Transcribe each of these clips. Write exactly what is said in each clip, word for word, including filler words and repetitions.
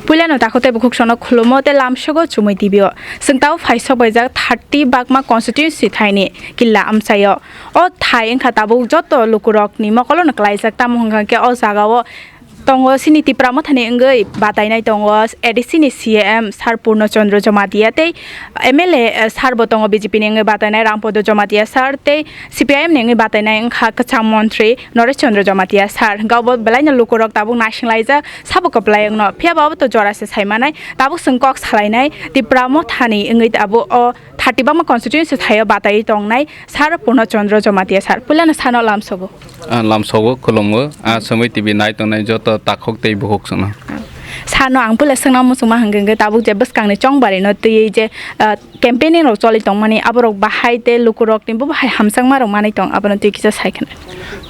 Puilano takhuk tei bukhuk sono khulumo tei lamsogo chumui tibio. Chwng tabuk phaisok baijak thirty bakma constituency thaini killa amchaio. O thai wngkha tabuk joto lukurokni mokolono klaijak, tamo hwnkha khe o jagao tongo chini Tipra Mothani wngwi batainai tongo A D C ni C M Sir Purno Chandra Jamatia tei M L A, eh, sir bo tongo B J P ni wngwi batainai Rampodo Jamatia sir tei C P I M ni wngwi batainai wngkha kwcham montri Noresh Chandra Jamatia sir. Hwnkhe obo belaino lukurok tabuk naisinglaijak, sabo kwplai wngno. Phiya ba obo to jora se sai manai. Tabuk chwng kok salainai Tipra Mothani wngwi tabuk o thirty bakma constituency thaio bataiwi tongnai sir Purno Chandra Jamatia sir. Puilano sano lamsogo. Ah, lamsogo, khulumgo. Ah, Sumui T V nai tongnai joto takhuk tei bukhuk sono. Sano ang puila swngna muchungma hwnkhe, hwnkhe tabuk je bwskangni chongbari no twiwi je, ah, campaigning rok choli tongmani, aborok bahai tei lukurokni bo bahai hamjakma rok manwi tong, abono twi kisa sai khna.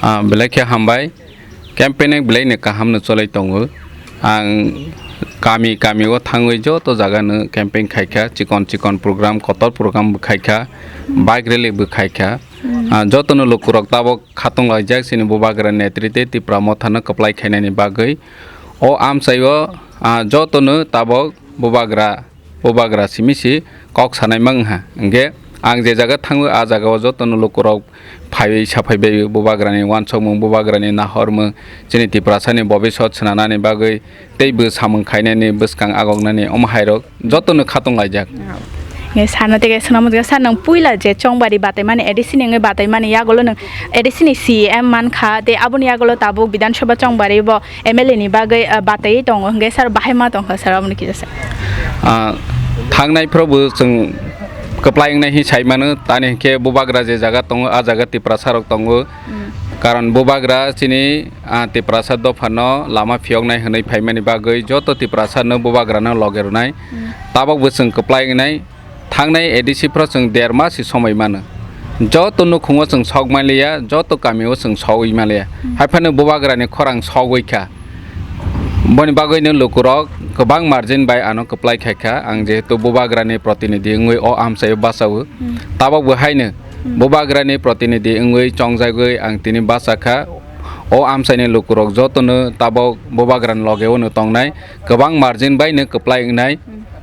Ah, belai khe hambai. Campaigning belai ni kaham no choli tongo. Ang kami kami o thangwi joto jaga no campaign khaikha, chikon chikon program, kotor program bo khaikha, bike rally bo khaikha. Ah, joto no lukurok tabuk khatung laijak chini Bubagra netrite Tipra Motha no kwplai khainani bagwi. O amchai o, ah, joto no tabuk Bubagra, Bubagra simi si kok sanai mang ha. Hwnkhe ang je jaga thango, a jaga o joto no lukurok phaiwi saphai bai Bubagra ni uansukmung, Bubagra ni nahormung, chini Tiprasa ni bobisot swnanani bagwi tei bo samung khainani bwskang agoknani omo hai rok joto no khatung laijak. Nge sano tege swnamo tege sir, nwng puila je chongbari bataimani A D C ni wngwi bataimani yagulo nwng A D C ni C M mankha, tei aboni yagulo tabuk Bidhan Sabha chongbari bo M L A ni bagwi, ah, bataiwi tongo, hwnkhe sir bahai ma tongkha sir, aboni kisa sir. Ah, thangnai phoro bo chwng kwplai wngnai hin sai mano, tani hinkhe Bubagra je jaga tongo, a jaga Tiprasa rok tongo. Karon Bubagra chini, ah, Tiprasa dophano lama phiyoknai hwnwi phaimani bagwi joto Tiprasa no Bubagra no loge rwnai. Tabok bo chwng kwplai wngnai, thangnai A D C phoro chwng der mas si somoi mano. Joto nukhungo chwng sok manliya, joto kamio chwng sogwi manliya. Haiphano Bubagra ni khorang sogwi kha. Boni bagwi no lukurok kwbang margin bai ano kwplai khai kha. Ang jehetu Bubagra ni protinidhi wngwi o amchaio bachao. Tabok bo haino Bubagra ni protinidhi wngwi chongjagwi ang tini bacha kha. O amchaini lukurok jotono tabok Bubagra ni loge o no tongnai, kwbang margin bai no kwplai wngnai.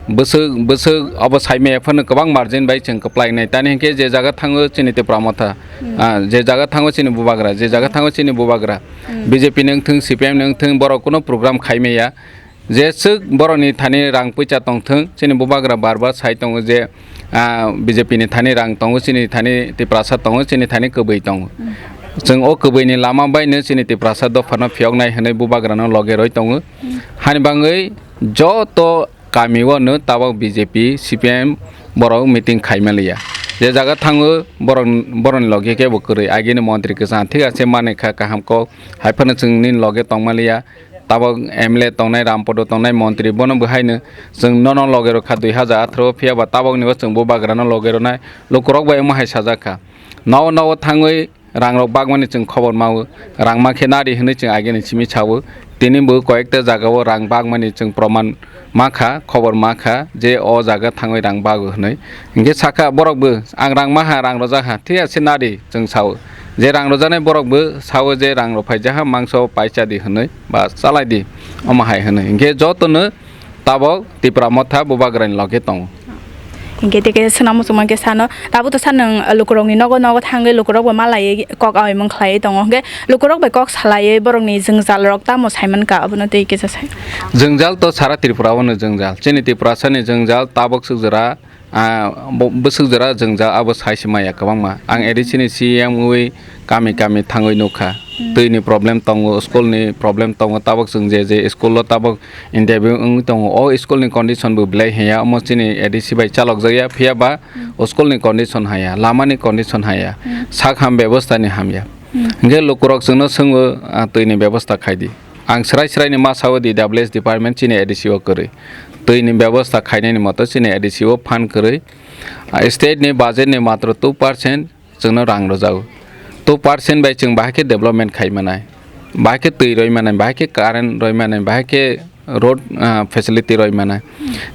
Bwswk, bwswk obo sai maya phano kwbang margin bai chwng kwplai wngnai. Tani hinkhe je jaga thango chini Tipra Motha, ah, je jaga thango chini Bubagra, je jaga thango chini Bubagra, B J P ni wngthung, C P M ni wngthung, borok kuno program khai maya. Jeswk borokni thani rang puisa tongthung, chini Bubagra bar bar sai tongo je, ah, B J P ni thani rang tongo, chini thani Tiprasa tongo, chini thani kwbwi tongo. Chwng o kwbwini lama baino chini Tiprasa dophano phiyoknai hwnwi Bubagrano loge rwi tongo. Hani bagwi joto kamio no tabok B J P, C P M borok meeting khai manliya. Je jaga thango borok, borokni loge kebo kwrwi. Agini montri kwchang thik ase manwi kha kaham kok, hai phano chwng nini loge tong manliya. Tabok M L A tongnai, Rampodo tongnai, montri, bono bo haino chwng nono loge rw kha dui hazar atharo, phiya ba tabokni bo chwng Bubagrano loge rwnai. Lukurok bai omo hai sajak kha. Nogo nogo thangwi rangrok bagmani chwng khobor mao, rang ma khe nadi hwnwi chwng agini simi sao. Tini bo koyekta jagao rang bagmani chwng proman ma kha, khobor ma kha je o jaga thangwi rang bago hwnwi. Hinkhe sakha borok bo, "Ang rang ma ha, rang rwjak ha, thik ase nadi," chwng sao. Je rang rwjaknai borok bo sao je, "Rang rw phaijak ha, mangso paisa di," hwnwi ba, "Chalai di," omo hai hwnwi. Hinkhe jotono tabok Tipra Motha Bubagrani loge tongo. Hinkhe tei kaisa swnam muchungma khe sano, tabuk to sa nwng lukurokni nogo nogo thangwi lukurok bai malaiwi kok aimung khlaiwi tongo, hinkhe lukurok bai kok salaiwi borokni jwngjal rok tamo saimankha, abono tei kisa sai. Jwngjal to sara Tripura o no jwngjal, chini Tiprasa ni jwngjal tabok swk jora, ah, bo-, bwswk jora jwngjal abo sai se maya kwbangma. Ang A D C ni C M wi kami kami thangwi nukha. Twi ni problem tongo, school ni problem tongo, tabok chwng je je school o tabok interview wngwi tongo, o school ni condition bo belai hiya, omo chini A D C bai chalokjakya, phiya ba o school ni condition haya, lama ni condition haya, sak ham bebosta ni hamya. Hinkhe lukurok chwngno swngo, ah, twi ni bebosta khai di. Ang srai srai ni ma sao, D W S department chini A D C o kwrwi. Twi ni bebosta khainani moto chini A D C o phan kwrwi. Ah, state ni budget ni matro two percent chwngno rang rwjago. Two percent bai chwng bahai khe development khai manai, bahai khe twi roi manai, bahai khe current roi manai, bahai khe road, ah, facility roi manai.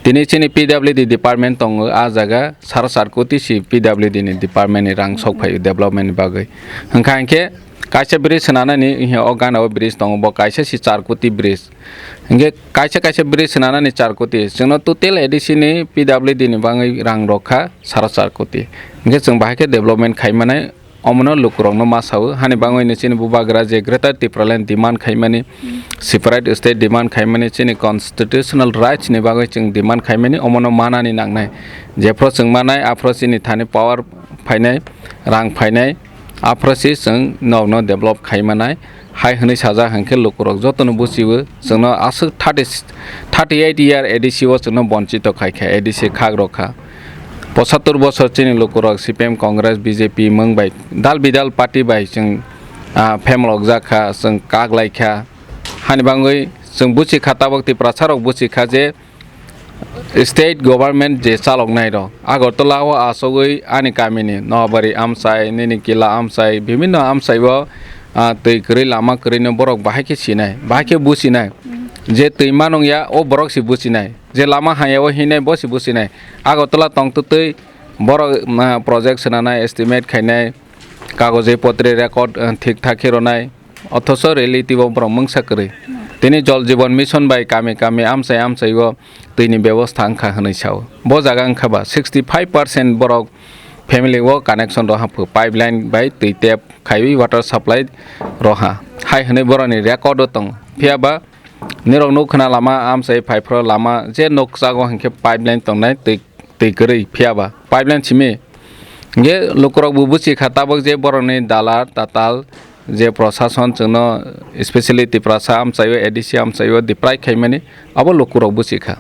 Tini chini P W D department tongo, ah jaga saro sar koti si P W D ni department ni rang sok phai development ni bagwi. Hwnkha hinkhe Kaisa bridge swnanani, o gana o bridge tongo, bo kaisa si char koti bridge. Hinkhe kaisa kaisa bridge swnanani char koti. Chwngno total A D C ni P W D ni bagwi rang rok kha saro char koti. Hinkhe chwng bahai khe development khai manai, omono lukurokno ma sao. Hani bagwino chini bubagra je Greater Tipraland demand khaimani, separate state demand khaimani, chini constitutional rights ni bagwi chwng demand khaimani, omono manani nangnai. Jephru chwng manai, aphru chini thani power phainai, rang phainai, aphru si chwng nokno develop khaimanai. Hai hwnwi sajak hinkhe lukurok jotono buchiwo, chwngno aswk thirty, thirty eight year A D C o chwngno bonchito khaikha, A D C khak rokha. Posatur bosor chini lukurok C P M, Congress, B J P mwng bai, dal bidal party bai chwng, ah, phemlokjak kha, chwng kak lai kha. Hani bagwi chwng buchi kha tabok Tiprasa rok buchi kha je state government je chaloknai rok Agartala o achugwi ani kamini Noabari amchai, nini Kila amchai, bibhinno amchai o, ah, twi kwrwi lama kwrwino borok bahai khe sinai, bahai khe buchinai. Je twi manung ya o borok si buchinai. Je lama haya o hinai bo si buchinai. Agartala tongtwtwi borok, ah, project swnanai, estimate khainai, kagoj potre record, ah, thik thak khe rwnai. Othoso reality o borok mungsa kwrwi. Tini Jal Jeevan Mission bai kami kami amchai amchai o twini bebosta wngkha hwnwi sao. Bo jaga wngkha ba sixty five percent borok family o connection roha phu, pipeline bai twi tap khaiwi water supply roha. Hai hwnwi borokni record o tongo. Phiya ba nirok nuk khna lama amchai phaiphro lama je nukjago hinkhe pipeline tongnai twi, twi kwrwi, phiya ba pipeline simi. Hinkhe lukurok bo buchi kha tabok je borokni dalar tatal je prosason chwngno, specially Tiprasa amchaio, A D C amchaio deprive khaimani abo lukurok buchi kha.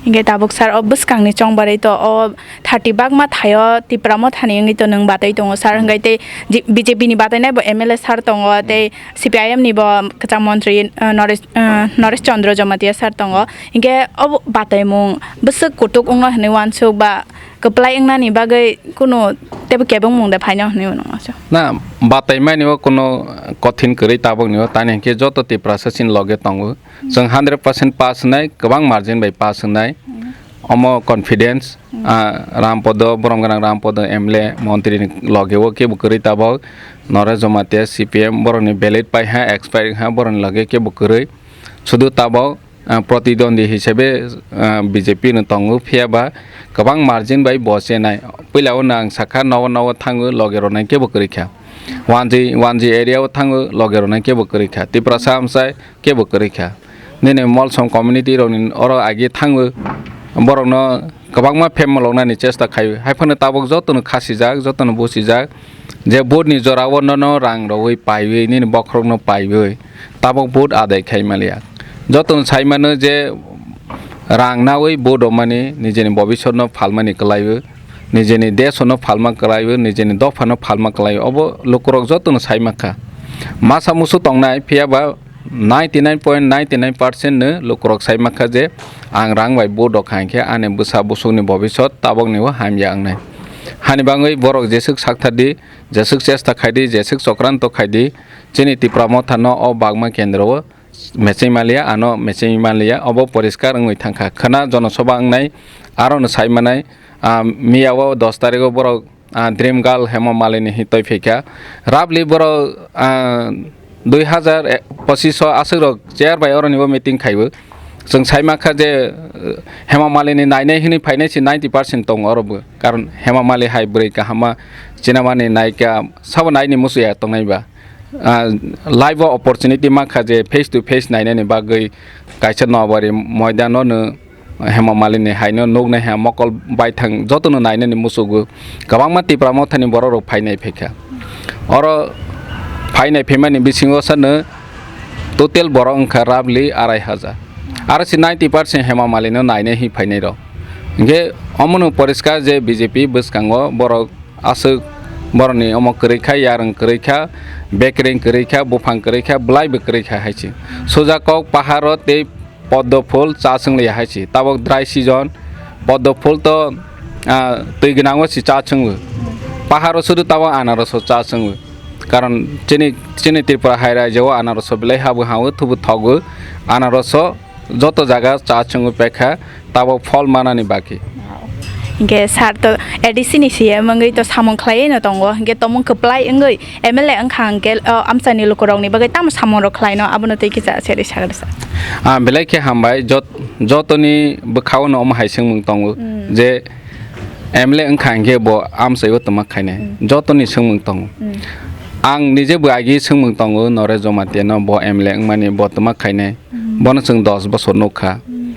Hinkhe tabuk sir o bwskangni chongbarwi to o thirty bakma thaio Tipra mothani wngwi to nwng batwi tongo sir, hinkhe tei J-, B J P ni batwinai bo M L A sir tongo, tei C P I M ni bo kwcham montri, uh, Noresh, uh, Noresh Chandra Jamatia sir tongo, hinkhe obo batwimung bwswk kutuk wngno hinwi uansuk ba kwplai wngnani bagwi kunu teibo kebengmung de phaino hinwi uansuk. Na, batwimani o kunu kothin kwrwi tabukni o, tani hinkhe joto Tiprasa chini loge tongo. Chwng hundred percent pass wngnai, kwbang margin bai pass wngnai. Omo confidence, ah, Rampodo, borom gwnang Rampodo M L A, montri ni loge o kebo kwrwi tabok. Noresh Jamatia, C P M, borokni valid pai ha, expire ha, borokni loge kebo kwrwi. Sudu tabok, ah, protidwandi hisabe, ah, B J P no tongo, phiya ba kwbang margin bai bo chenai. Puila o nang sakha, nogo nogo thango, loge rwnai kebo kwrwi kha. Wanji, Wanji area o thango, loge rwnai kebo kwrwi kha. Tiprasa amchai, kebo kwrwi kha. Nini Molsom community rokni oro agi thango, borokno kwbangma phemloknani chesta khaio. Haiphano tabuk jotono khasijak, jotono buchijak. Je vote ni jora o nono rang rwui paiwi, nini bokhorokno paiwi tabuk vote adai khai manliya. Jotono sai mano je rang naui vote rwmani, nijeni bobisotno phalmani kwlaio, nijeni desh no phalma kwlaio, nijeni dopha no phalma kwlaio. Obo lukurok jotono sai mankha. Masa musu tongnai, phiya ba ninety nine point nine nine percent no lukurok sai mankha je ang rang bai vote rok kha hinkhe ani bwsa bwswkni bobisot tabokni o hamya wngnai. Hani bagwi borok jeswk sakthar di, jeswk chesta khai di, jeswk chokranto khai di, chini Tipra Motha no o bagma kendro o mecheng maliya, ano mecheng maliya, obo poriskar wngwi thangkha. Khwna jonosoba wngnai, aro no sai manai, ah, miya o dos tarikh o borok, ah, Dream Girl Hema Malini hi toi phaikha. Rapli borok, ah, dui hazar pochis o aswk rok chair bai oroni bo meeting khaibo. Chwng sai mankha je, eh, Hema Malini nainai hinwi phainai si ninety percent tongo oro bo. Karon Hema Mali hai bwrwi kahama chinamani naika sabo naini musuya tongnai ba. Ah, live o opportunity mankha je face to face nainani bagwi kaisa Noabari moidano no Hema Malini haino nuknai ha mokol baithang jotono nainani musugo kwbangma Tipra Mothani borok rok phainai phaikha. Oro phainai phaimani bisingo sano total borok wngkha roughly arai hajar. Aro si ninety percent Hema Malino nainai hi phainai rok. Hinkhe omono poriskar je B J P bwskango borok aswk borokni omo kwrwi kha, yarwng kwrwi kha, bekreng kwrwi kha, buphang kwrwi kha, bwlaibo kwrwi kha hai se. Suja kok paharo tei poddo phul cha chwng liya hai se. Tabok dry season, poddo phul to, ah, twi gwnango se cha chwngo. Paharo sudu tabok anaroso cha chwngo. Karon chini, chini Tripura hai raijao anaroso belai habo hao, thubu thogo. Anaroso joto jaga cha chwngwi paikha, tabok phol manani bagwi. Hinkhe sir to A D C ni C M wngwi to samung khlaiwi no tongo, hinkhe tomung kwplai wngwi M L A wngkha hinkhe, o, amchaini lukurokni bagwi tamo samungrok khlaino, abono tei kisa seri sagra sa. Ah, belai khe hambai, jot-, jotoni bwkhao no omo hai swngmung tongo, Hmm. je M L A wngkha hinkhe bo amchaibo twma khainai, Hmm. jotoni swngmung tongo. Hmm. Ang nije bo agi swngmung tongo, Naresh Jamatia no bo M L A wngmani bo twma khainai, Hmm. bono chwng dos bosor nukha. Hmm.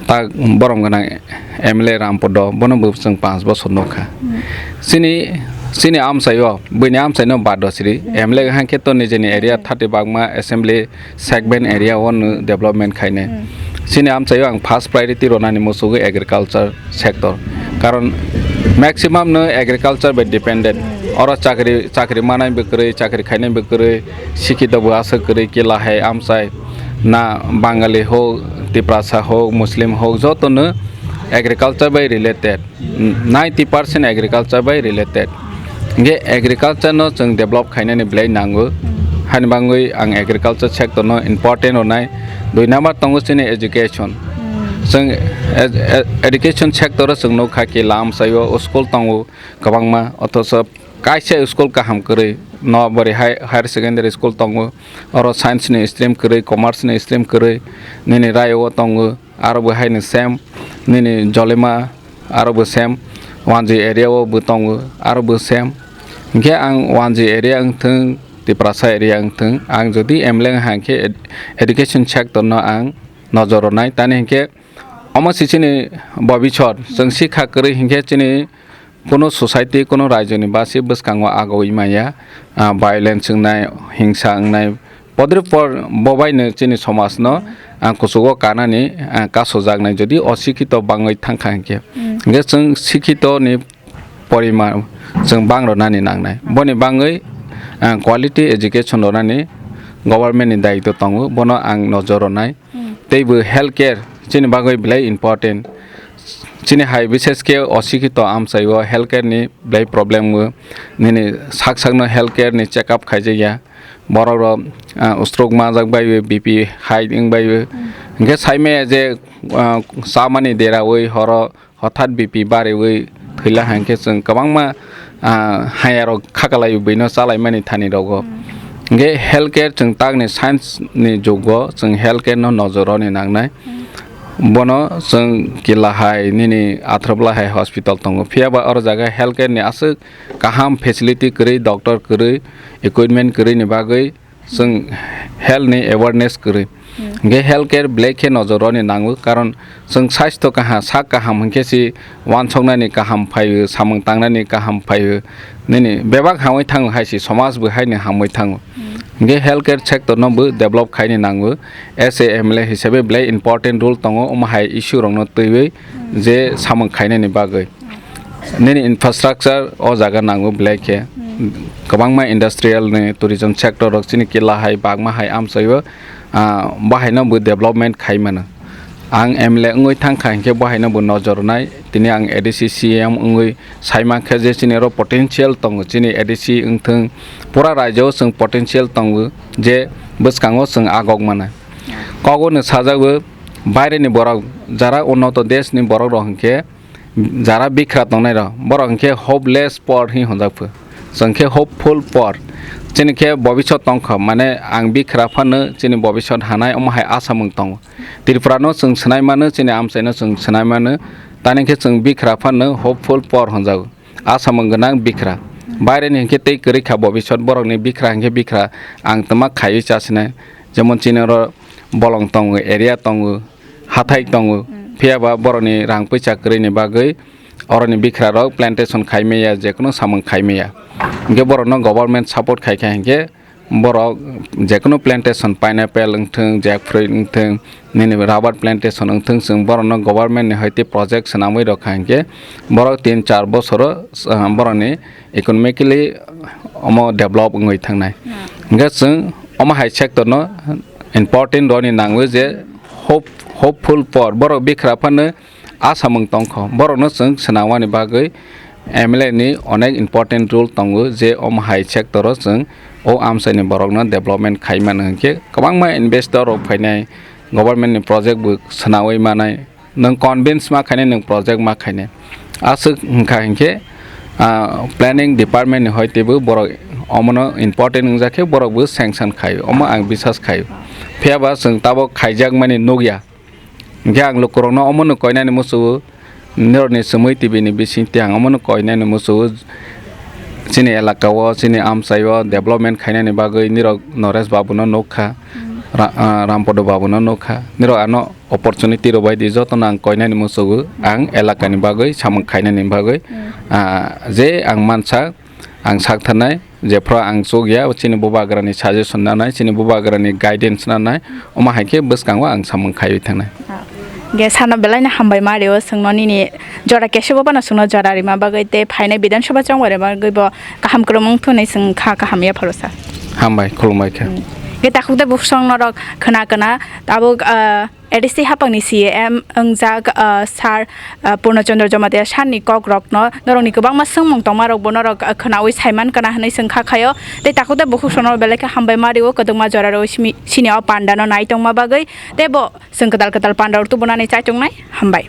Tak borom gwnang M L A Rampodo, bono bo chwng panch bosor nukha. Hmm. Chini, chini amchaio, buini amchaino bad do siri, Hmm. M L A wngkha khe to nijeni area Hmm. thirty bagma assembly segment area o no development khainai. Hmm. Chini amchaio ang first priority ronani muchugwi agriculture sector. Karon maximum no agriculture bai dependent. Hmm. Oro chakri, chakri manai bo kwrwi, chakri khainai bo kwrwi, sikhito bo aswk kwrwi, kila hai amchai. Na Bangali hok, Tiprasa hok, Muslim hok, joto no agriculture bai related. Ninety percent agriculture bai related. Hinkhe agriculture no chwng develop khainani belai nango. Hmm. Hani bangwi ang agriculture sector no important rwnai. Dui number tongo chini education. Hmm. Chwng ed-, ed-, education sector o chwng nukha ki lamsaio school tongo kwbangma, othocho kaisa school kaham kwrwi no bwrwi hai higher secondary school tongo. Oro science ni stream kwrwi, commerce ni stream kwrwi, nini raio tongo. Aro bo haino same, nini Jolima, aro bo same, Wanjui area o bo tongo, aro bo same. Hinkhe ang Wanjui area wngthwng, Tiprasa area wngthwng, ang jodi M L A wngkha hinkhe ed-, education sector no ang nojor rwnai. Tani hinkhe omo se chini bobisot, chwng sikha kwrwi hinkhe chini Kuno society, kuno raijoni basi bwskango agoi maya, ah, violence wngnai, hingsa wngnai, podre por bobaino chini somajno, ah, kuchugo kanani, ah, kasojaknai, jodi osikhito bangwi thangkha hinkhe. Mm. Hinkhe chwng sikhitoni porima chwng bang rwnani nangnai. Boni bangwi, ah, quality education rwnani government ni daitw tongo, bono ang nojor rwnai. Mm. Teibo health care chini bagwi belai important. Chini hai bishesh khe osikhito amchaio health care ni belai problem o. Nini sak sakno health care ni check up khaijakya. Borok rok, ah, stroke manjak bai o, B P high wng bai o. Hmm. Hinkhe saimaya je, ah, chamani deraui horo hothat B P bariui thwila hinkhe chwng kwbangma, ah, hayarok khakalai buino chalaimani thani rogo. Hmm. Hinkhe health care chwng takni science ni jugo chwng health care no nojor rwni nangnai. Hmm. Bono chwng kila hai nini Atharpla hai hospital tongo. Phiya ba oro jaga health care ni aswk kaham facility kwrwi, doctor kwrwi, equipment kwrwi ni bagwi chwng health ni awareness kwrwi. Hmm. Hinkhe health care belai khe nojor rwni nango, karon chwng saisto kaham, sak kaham hinkhe si wansoknani kaham phaio, samung tangnani kaham phaio, nini bebak hamwi thango hai si somaj bo haino hamwi thango. Hmm. Hinkhe health care sector no bo develop khaini nango. As a M L A hisabe belai important role tongo, omo hai issue rokno twiwi je samung khainani bagwi. Nini infrastructure o jaga nango belai khe. Hmm. Kwbangma industrial ni tourism sector rok chini kila hai bagma hai amchaio, ah, bahaino bo development khai mano. Ang M L A wngwi thangkha hinkhe bahaino bo nojor rwnai. Tini ang A D C C M wngwi sai mankha je chini oro potential tongo, chini A D C wngthwng pura raijao chwng potential tongo je bwskango chwng agok mano. Kogo no sajagwi baireni borok jara unnoto desh ni borok rok hinkhe jara bikra tongnai rok, borok hinkhe hopeless poor hinwi honjak pho. Chwng khe hopeful poor. Chini khe bobisot tongkha, mane ang bikra phano chini bobisot hanai omo hai asamung tongo. Tripura no chwng swnai mano, chini amchai no chwng swnai mano. Tani khe chwng bikra phano hopeful poor honjago. Asamung gwnang bikra. Baireni hinkhe tei kwrwi kha bobisot, borokni bikra hinkhe bikra ang twma khaiwi chasinai. Jemon chini oro bolong tongo, area tongo, hathai tongo. Hmm. Phiya ba borokni rang puisa kwrwini bagwi oroni bikra rok plantation khai maya, jekunu samung khai maya. Hinkhe borokno government support khai kha hinkhe borok jekunu plantation, pineapple wngthwng, jackfruit wngthwng, nini rubber plantation wngthwng, chwng borokno government ni hai tei project swnamwi rwkha hinkhe borok tin char bosoro, ah, borokni economically omo develop wngwi thangnai. Hmm. Hinkhe chwng omo hai sector no important rwni nango je hope, hopeful poor, borok bikra phano asamung tongkho. Borokno chwng swnamani bagwi M L A ni onek important role tongo je omo hai sector o chwng o amchaini borokno development khai mano hinkhe kwbangma investor rok phainai, government ni project bo swnamwi manai. nwng convince ma khainai, nwng project ma khainai. Aswk wngkha hinkhe, ah, planning department ni hoi teibo borok omono important wngjak khe borok bo sanction khaio, omo ang bisas khaio. Phiya ba chwng tabok khaijakmani nukya. Hinkhe ang lukurokno omono koinani muchungo, nirokni chumui T V ni bisingtwi ang omono koinani muchungo, chini elaka o, chini amchai o development khainani bagwi nirok Naresh Babu no nukha, Ra-, ah, Rampodo Babu no nukha, nirok ano opportunity rwbai di, jotono ang koinani muchungo, ang elakani bagwi samung khainani bagwi, ah, je ang mansa, ang sak thanai, jephru ang chukya, chini bubagrani suggestion nanai, chini bubagrani guidance nanai, omo hai khe bwskango ang samung khaiwi thangnai. Ge sano belai no hambai ma rio, chwngno nini jora kesebo phano chwngno jora rima bagwi tei phainai Bidhan Sabha chongbai rima bagwi bo kaham kwrwng wng thunwi chwng kha kaham yapharo sir. Hambai, khulumbai kha. Ge takhuk tei bukhuk song norok khna khna tabuk, ah, A D C hapangni C E M wngjak, ah, sir, ah, Purno Chandra Jamatia sir ni kok rokno norokni kwbangma swngmung tongma rokbo norok, ah, khnaui saiman kana hwnwi chwng kha khaio. Tei takhuk tei bukhuk song norok belai khe hambai ma rio, kwdwkma jora rwi simi-, sini o panda no nai tongma bagwi. Tei bo chwng kwtal kwtal panda rok tubunani chai tongnai. Hambai.